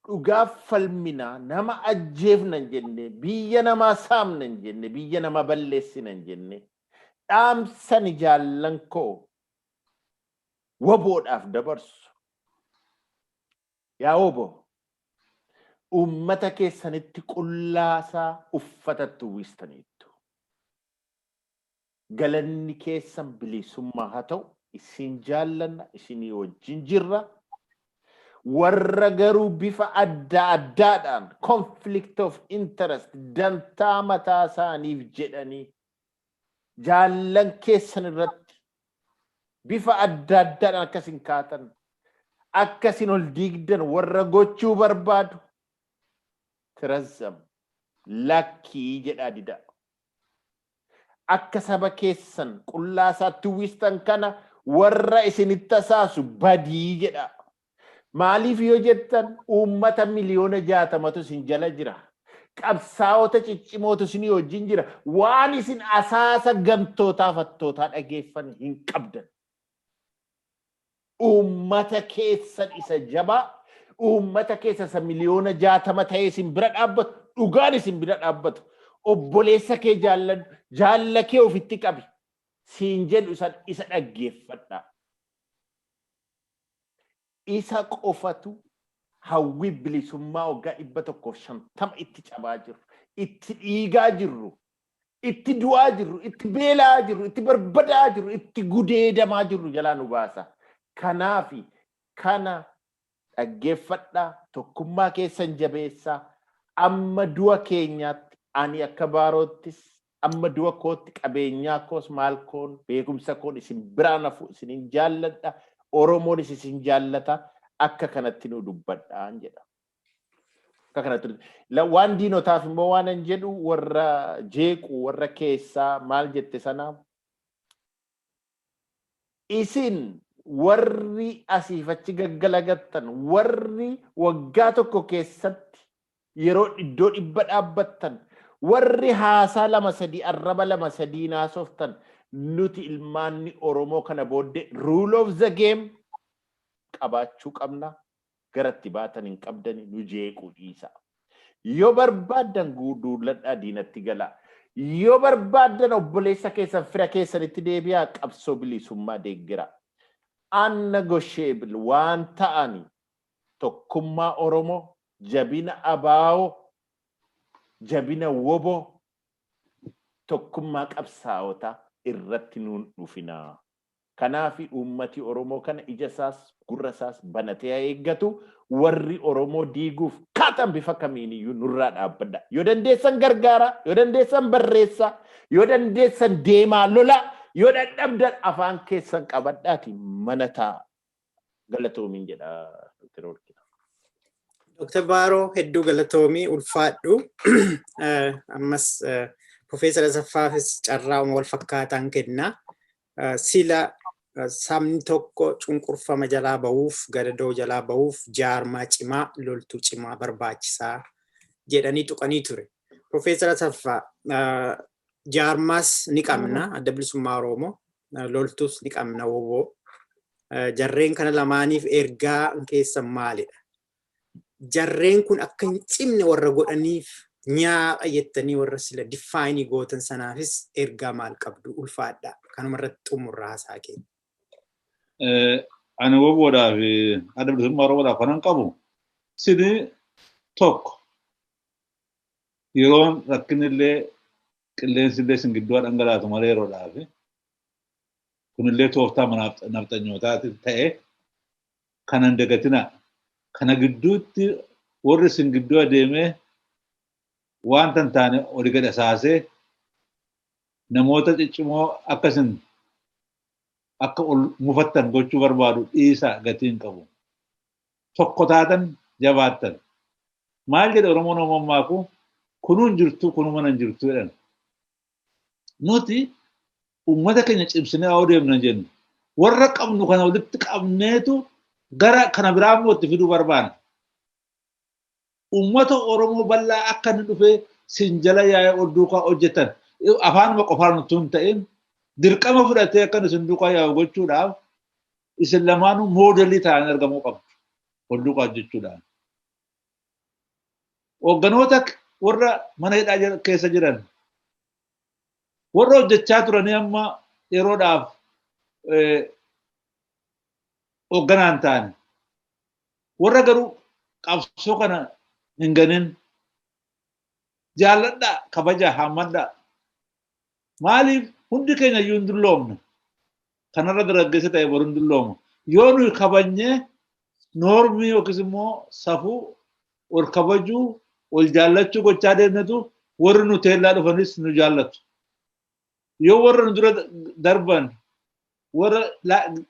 dhugaaf falmina, nama ajjeefna hin jenne, biyya namaa saamna hin jenne, biyya nama balleessina hin jenne. Dhaamsani jaallan koo WBOdhaaf dabarsu. Yaa WBO, uummata keessanitti qullaasaa uffatatti uwwistaniittu. Galanni keessan bilisummaa haa ta'u, isin jaallanna, isinii wajjin jirra. Warra garuu bifa adda addaadhaan conflict of interest, dantaa mataa isaaniif jedhanii jaallan keessan irratti bifa adda addaadhaan akkasin kaatan, akkasin ol diigdan warra gochuu barbaadu tirazzam lakkii jedhaa dida. Akka saba keessan qullaa isaatti uwwistan kana warra isinitti asaasu badii jedha. Maaliif yoo jettan, uummata 60,000,000tu isin jala jira. Qabsaa'ota ciccimootu isinii wajjin jira. Waan isin asaasa gantootaa fattootaa dhageeffan hin qabdan. Uummata keessan isa jabaa, uummata keessa isa 60,000,000 ta'ee isin bira dhaabbatu, dhugaan isin bira dhaabbatu. Obboleessa kee jaalladhu, jaalla kee ofitti qabi. Siin jedhu isa dhaggeeffadhaa. Isa qofatu hawwii bilisummaa waggaa 150 itti cabaa jirru, itti dhiigaa jirru, itti du'aa jirru, itti beelaa jirru, itti barbadaa jirru, itti gudeedamaa jirru jalaa nu baasa. Kanaafi kana dhaggeeffadhaa, tokkummaa keessan jabeessaa, amma du'a keenyaatti ani akka Baaroottis amma du'a kootti qabeenyaa koos maal koon beekumsa koon isin biraan hafu, isinin jaalladha, Oromoonis isin jaallata, akka kanatti nu dubbadhaan jedha. Akka kanatti waan diinotaaf immoo waan an jedhu, warra jeequ, warra keessaa maal jette sana, isin warri asiif achi gaggalagattan, warri waggaa tokko keessatti yeroo iddoo 100 dhaabbattan, warri haasaa lama sadii, arraba lama sadii naasoftan, nuti ilmaanni Oromoo kana booddee rule of the game qabaachuu qabna. Garatti baatan hin qabdani, nu jeequu dhiisa. Yoo barbaaddan duulladhaa diinatti galaa. Yoo barbaaddan obboleessa keessan, fira keessanitti deebi'aa, qabsoo bilisummaa deeggira. Unnegotiable waan ta'ani tokkummaa Oromoo, jabina ABO, jabina WBO, tokkummaa qabsaa'otaa irratti nuun dhufinaa. Kanaafi uummati Oromoo kana ija isaas gurra isaas banatee haa eeggatu. Warri Oromoo diiguuf kaatan bifa kamiiniyyuu nurraa dhaabbadha. Yoo dandeessan gargaara, yoo dandeessan barreessa, yoo dandeessan deemaa lola, yoo dadhabdan afaan keessan qabadhaati mana taa'a. Galatoomiin jedha Dr. Warqinaa. Dr. Baaroo, hedduu galatoomii, ulfaadhu. Ammas Profeesar Asaffaafis carraa wal fakkaataan kenna. Sila sabni tokko cunqurfama jalaa bahuuf, gadadoo jalaa bahuuf jaarmaa cimaa, loltuu cimaa barbaachisaa jedhanii tuqanii ture. Profeesar Asaffaa, jaarmaas ni qabna, Adda Bilisummaa Oromoo, loltuus ni qabna, WBO. Jarreen kana lamaaniif ergaa keessan maalidha? Jarreen kun akka hin cimne warra godhaniif nyaapha jettanii warra sila define gootan sanaafis ergaa maal qabdu? Ulfaadha. Kanuma irratti xumurraa haasaa keenya. Ani WBOdhaaf, Adda Bilisummaa Oromoodhaaf kanan qabu sini tokko Yeroon rakkinillee qilleensillee isin gidduu dhangalaatu malee yeroodhaaf. Kunillee tooftaa nafxanyootaati ta'e kana hin dagatinaa. Kana gidduutti warri isin gidduu adeemee wanta hin taane oli gad asaasee namoota ciccimoo akkasin akka ol mufattan gochuu barbaadu dhiisaa, gatii hin qabu. Tokko taatan jabaattan. Maal jedhe Oromoon uumammaaku, kunuun jirtu kunuma hin jirtu jedhan. Nuti uummata keenya cimsinee haa deemna jennu. Warra qabnu kana walitti qabneetu gara kana biraa immoo itti fiduu barbaanna. Uummata Oromoo bal'aa akka inni dhufee sin jala yaa'ee ol duukaa hojjetan afaanuma qofaan utuu hin ta'in dirqama fudhatee akka inni sin duukaa yaa'u gochuudhaaf isin lamaanuu moodelii ta'anii argamuu qabdu. Ol duukaa hojjechuudhaan. Hoogganoota warra mana hidhaa keessa jiran, warra hojjechaa turanii amma yeroodhaaf hoogganaan ta'an, warra garuu qabsoo kana hin ganin jaalladhaa, kabaja, haammadhaa. Maaliif hundi keenya iyyuu hin dulloomne? Kanarra dargaggeessa ta'e boru hin dulloomu. Yoo nuyi kabajnee noormii yookiis immoo safuu ol kabajuu, ol jaallachuu gochaa deemnetu warri nu teellaa dhufanis nu jaallatu. Yoo warra nu dura darban, warra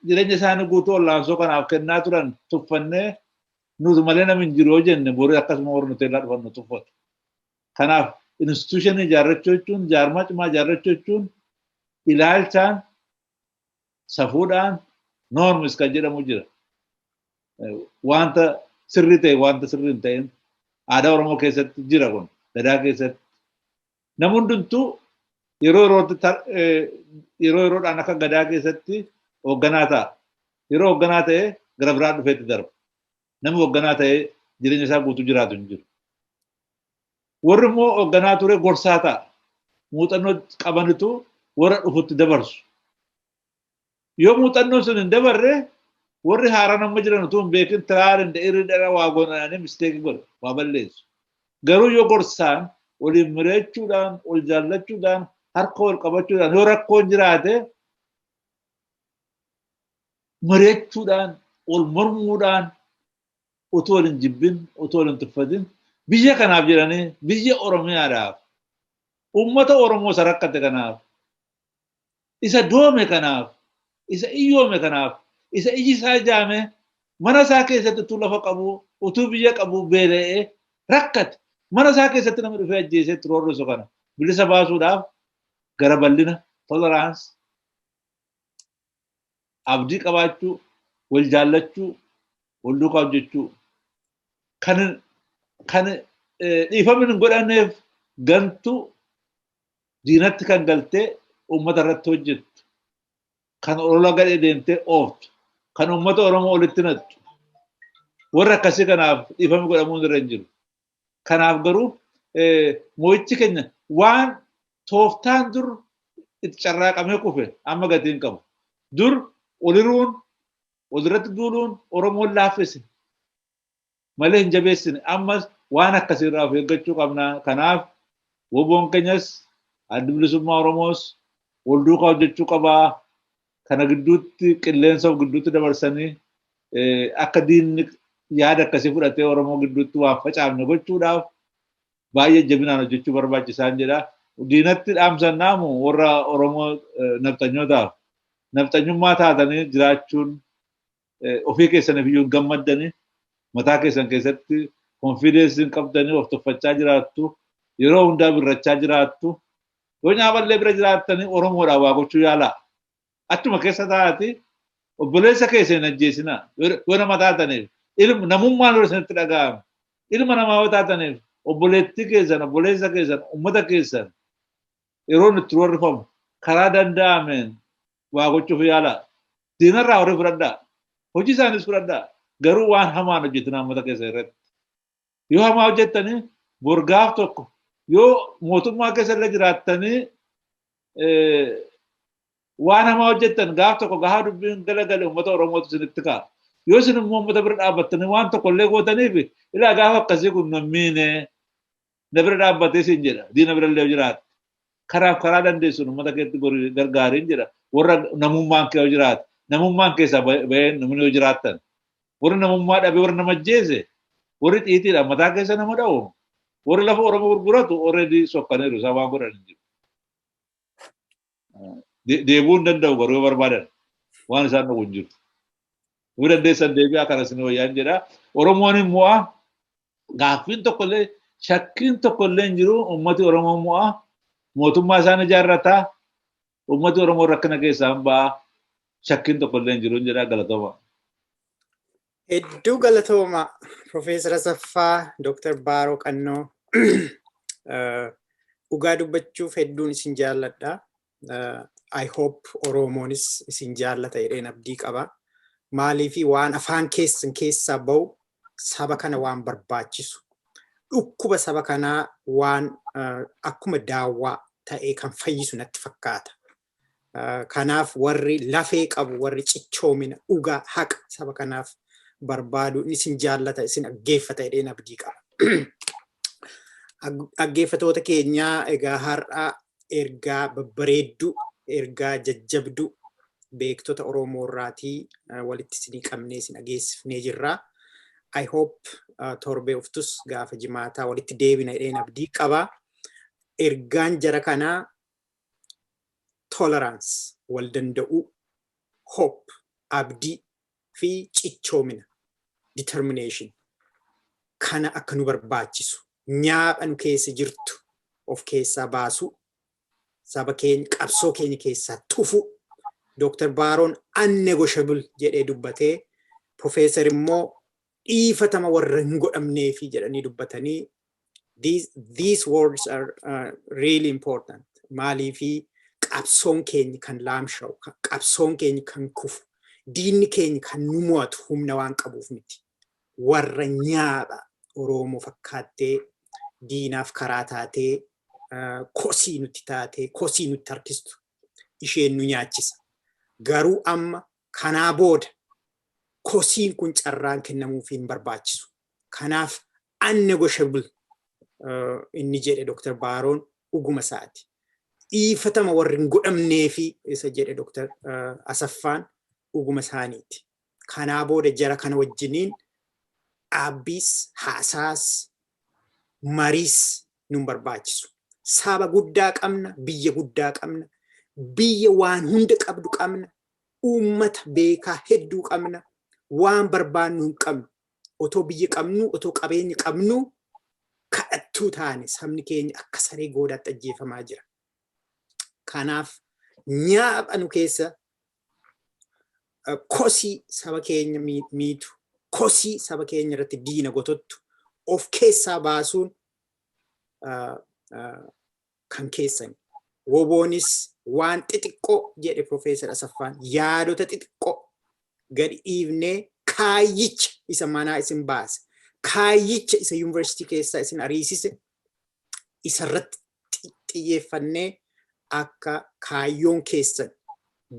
jireenya isaanii guutuu wallaansoo kanaaf kennaa turan tuffannee, nuti malee namni hin jiru yoo jenne, boru akkasuma warri nu teellaa dhufan nu tuffatu. Kanaaf institution ijaarrachuu jechuun, jaarmaa cimaa ijaarrachuu jechuun, ilaalchaan, safuudhaan norms kan jedhamu jira. Wanta sirrii ta'e, wanta sirrii hin ta'in aadaa Oromoo keessatti jira, kun gadaa keessatti. Namni hundumtuu yeroo yerootti, yeroo yeroodhaan akka gadaa keessatti hoogganaa ta'a. Yeroo hoogganaa ta'e gara biraa dhufeetti darba. Namni hoogganaa ta'ee jireenya isaa guutuu jiraatu hin jiru. Warri immoo hoogganaa ture gorsaa ta'a. Muuxannoo qabanitu warra dhufutti dabarsu. Yoo muuxannoon sun hin dabarre, warri haaraan amma jiran utuu hin beekin tiraar hin irri dhara waa godhanii mistake godhu, waa balleessu. Garuu yoo gorsaan waliin mireechuudhaan, wal jaallachuudhaan, harka wal qabachuudhaan, yoo rakkoon jiraate mireechuudhaan, wal mormuudhaan, utuu wal hin jibbin, utuu wal hin tuffatin, biyya kanaaf jedhanii, biyya Oromiyaadhaaf, uummata Oromoo isa rakkate kanaaf, isa doome kanaaf, isa iyyoome kanaaf, isa iji isaa jaame, mana isaa keessatti utuu lafa qabu, utuu biyya qabu beela'ee rakkate, mana isaa keessatti nama dhufee ajjeesee roorrisu kana bilisa baasuudhaaf gara bal'ina, tolerance, abdii qabaachuu, wal jaallachuu, wal duukaa hojjechuu, kan dhiifamni hin godhanneef gantuu diinatti kan galtee uummata irratti hojjettu, kan olola gadhee deemtee ooftu, kan uummata Oromoo walitti naqxu, warra akkasii kanaaf dhiifamni godhamuu irra hin jiru. Kanaaf garuu mo'ichi keenya waan tooftaan dur itti carraaqamee kufe amma gatii hin qabu. Dur oliruun walirratti duuluun Oromoon laaffise malee hin jabeessine. Ammas waan akkasiirraa of eeggachuu qabna. Kanaaf WBOn keenyas Addi Bilisummaa Oromoos wal duukaa hojjechuu qabaa. Kana gidduutti qilleensa of gidduutti dabarsanii akka diinni yaada akkasii fudhatee Oromoo gidduutti waan facaafne gochuudhaaf baay'ee jabinaan hojjechuu barbaachisaan jedha. Diinatti dhaamsan naamu warra Oromoo nafxanyootaaf. Nafxanyummaa taatanii jiraachuun ofii keessaniif iyyuu hin gammaddanii, mataa keessan keessatti confidence hin qabdanii, of tuffachaa jiraattu, yeroo hundaa birrachaa jiraattu. Yoo nyaaballee bira jiraattanii Oromoodhaan waa gochuu yaalaa. Achuma keessa taa'ati obboleessa keessa hin ajjeesinaa. Yoo nama taataniif, ilma namummaan yoo isinitti dhaga'ame, ilma namaa yoo taataniif, obboleettii keessan, obboleessa keessan, uummata keessan yeroo itti roorrifamu karaa danda'ameen waa gochuuf yaalaa. Diinarraa horii fudhadhaa. Hojii isaanis fudhadhaa. Garuu waan hamaan hojjetinaa uummata keessa irratti. Yoo hamaa hojjettanii, bor gaaf tokko yoo mootummaa keessa illee jiraattanii waan hamaa hojjettan, gaaf tokko gahaa dubbiin galagale uummata Oromootu isinitti ka'a. Yoo isin immoo uummata bira dhaabbattanii waan tokko illee gootaniif, ilaa gaafa akkasii kun nammiine. Na bira dhaabbatee siin jedha. Diina bira illee jiraate. Karaaf karaa dandeessuun uummata keetti gargaariin jedha. Warra namummaan kee jiraate. Namummaan keessaa bahee namni yoo jiraattan. Warri namummaa dhabee warra nama ajjeese. Warri xiitiidhaan mataa keessa nama dha'u. Warri lafa Oromoo gurguratu already sokkaniiru, isaan waan godhan hin jiru. Deebi'uu hin danda'u garuu yoo barbaadan waan isaan dhowwu hin jiru. Yoo dandeessan deebi'aa, kana isin wayyaan jedha. Oromoon immoo gaaffiin tokkollee, shakkiin tokkollee hin jiru. Uummati Oromoo mo'a, mootummaa isaan ijaarrataa, uummati Oromoo rakkina keessaa hin ba'a, shakkiin tokkollee hin jiru jedha. Galatooma. Hedduu galatooma, Profeesar Asaffaa, Dooktar Baaroo Qannoo. Dhugaa dubbachuuf hedduun isin jaalladha. I hope Oromoonis isin jaallata jedheen abdii qaba. Maaliifi waan afaan keessan keessaa bahu saba kana waan barbaachisu. Dhukkuba saba kanaa waan akkuma daawwaa ta'ee kan fayyisu natti fakkaata. Kanaaf warri lafee qabu, warri cichoomina, dhugaa, haqa saba kanaaf barbaadu isin jaallata, isin dhaggeeffata jedheen abdii qaba. Dhaggeeffatoota keenyaa, egaa har'a ergaa babbareedduu, ergaa jajjabduu beektota Oromoo irraatii walitti isinii qabnee isin dhageessifnee jirra. I hope torbee uftus gaafa Jimaataa walitti deebina jedheen abdii qaba. Ergaan jara kanaa tolerance, wal danda'uu, hope, abdii fi cichoomina, determination kana akka nu barbaachisu, nyaapha nu keessa jirtu of keessaa baasuu, saba keenya, qabsoo keenya keessaa tufu. Dr. Baaroon unnegotiable jedhee dubbatee, Profeesar immoo dhiifatama warra hin godhamneefi jedhanii dubbatanii. These words are really important. Maaliifi qabsoon keenya kan laamsha'u, qabsoon keenya kan kufu, diinni keenya kan nu mo'atu humna waan qabuuf miti. Warra nyaapha Oromoo fakkaattee diinaaf karaa taatee, kosii nutti taatee, kosii nutti harkistu isheen nu nyaachisa. Garuu amma kanaa booda kosiin kun carraan kennamuuf hin barbaachisu. Kanaaf unnegotiable inni jedhe Dr. Baaroon dhuguma isaati. Dhiifatama warri hin godhamnee fi isa jedhe Dr. Asaffaan dhuguma isaaniiti. Kanaa booda jara kana wajjiniin dhaabbiis, haasaas, mariis nun barbaachisu. Saba guddaa qabna, biyya guddaa qabna, biyya waan hunda qabdu qabna, uummata beekaa hedduu qabna, waan barbaannu hin qabnu. Otoo biyya qabnu, otoo qabeenya qabnu kadhattuu taane sabni keenya akka saree goodaatti ajjeefamaa jira. Kanaaf nyaapha nu keessa kosii saba keenya miitu, kosii saba keenya irratti diina gotottu of keessaa baasuun kan keessani. WBOnis waan xixiqqoo jedhe Profeesar Asaffaan, yaadota xixiqqoo gadi dhiifnee kaayyicha isa manaa isin baase, kaayyicha isa yuunivarsiitii keessaa isin ariisise isarratti xiyyeeffannee akka kaayyoon keessan,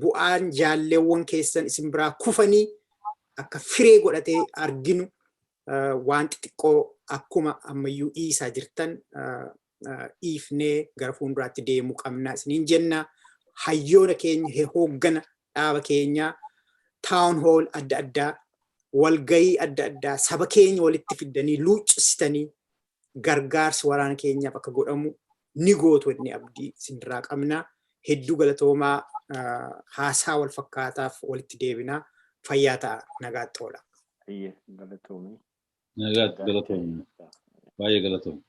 bu'aan jaalleewwan keessan isin biraa kufanii akka firee godhatee arginu waan xixiqqoo akkuma ammayyuu dhiisaa jirtan dhiifnee gara fuulduraatti deemuu qabna isiniin jenna. Hayyoona keenya, hooggana dhaaba keenyaa, town hall adda addaa, walgayii adda addaa saba keenya walitti fiddanii luuccistanii gargaarsi waraana keenyaaf akka godhamu ni gootu inni abdii isinirraa qabna. Hedduu galatoomaa, haasaa wal fakkaataaf walitti deebinaa. Fayyaa ta'a, nagaatti oola. Galatoomii. Nagaatti, galatoomii. Baay'ee galatoomii.